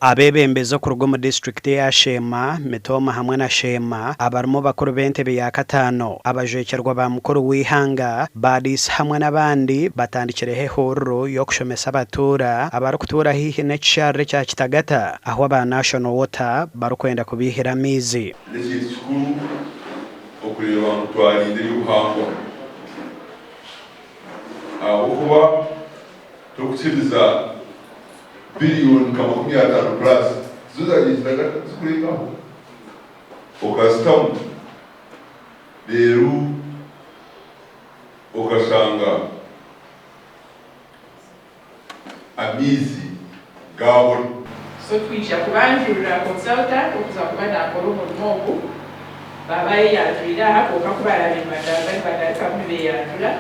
Abeebembezi okuruga omu disiturikiti eya Sheema, Mitooma hamwe na Sheema abarimu bakuru b'entebe ya kataano, abajwekyerwa ba mukuru w'eihanga, ba diisi hamwe n'abandi batandikireho ehururu y'okushomesa abatuura abarikutuura haihi n'ekisharara ekya Kitagata ahu aba National Water barikwenda kubaihira amaizi. N'ekintu kikuru okureeba ngu twarinda eby'obuhangwa ahabw'okuba Tokukiriza billion nka 50 plus zo zagyenzire zikurengaho okazitamu reero okashanga amaizi gabura. So twija kubanjurira consultant okuza kuba nakora omurimo ogu, baaba ayeyanjwire aha kwonka ku baraabe nibagaruka nibagarukamu nibeyanjura.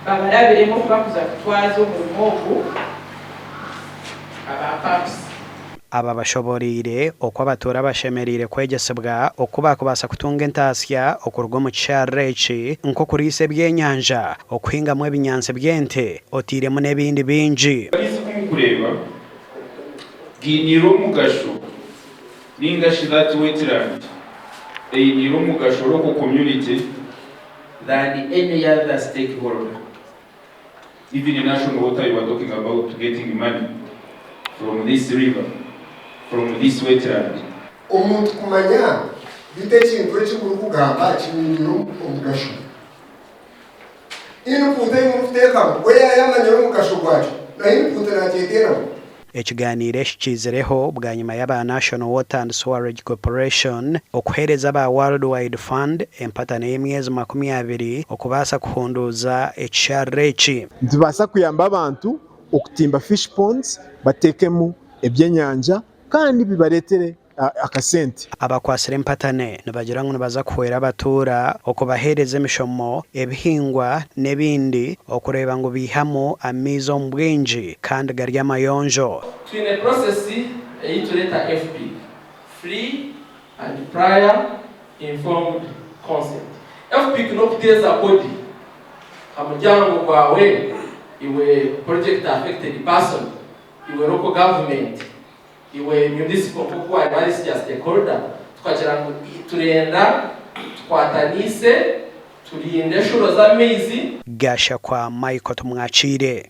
Babarabiremu oku bakuza kutwaza omurimo ogu aba Pumps. Aba bashoboreire oku abatuura bashemereire kwegyesibwa oku baakubaasa kutunga entaasya okuruga omu kisharara eki nk'okuriisa ebyenyanja, okuhingamu ebinyaatsi by'ente oteiremu n'ebindi bingi. Amaizi ku mukureeba gainiire omugasho ninga shi that wetland eyiniire omugasho local community than any other stakeholder even national water you are talking about getting money from this river from this wetland. Omuntu kumanya beitu ekintu eki murikugamba kinyiniire omugasho. Input ei murikuteekamu we yaaba yamanyire omugasho gwakyo na input nagyeteeramu. Ekiganiiro eki kiizireho bwanyima y'aba National Water and Sewerage Corporation okuheereza aba World Wide Fund empatano y'emyezi 20 okubaasa kuhunduuza ekisharara eki. Nitubaasa kuyamba abantu okutimba fish ponds bateekemu ebyenyanja kandi bibareetere akasente. Abakwatsire empatane nibagira ngu nibaza kuhwera abatuura okubaheereza emishomo, ebihingwa n'ebindi okureeba ngu baihamu amaizi omu bwingi kandi gari amayonjo. Twine process ei tureeta FPIC, Free and Prior Informed Consent. FPIC n'okuteeza kodi aha muryango gwawe iwe project affected person, iwe local government. Iwe municipal nk'oku waaba ori senior stakeholder tukagira ngu turenda tukwatanise turinde enshuro z'amaizi. Gashakwa Michael Tumwakiire.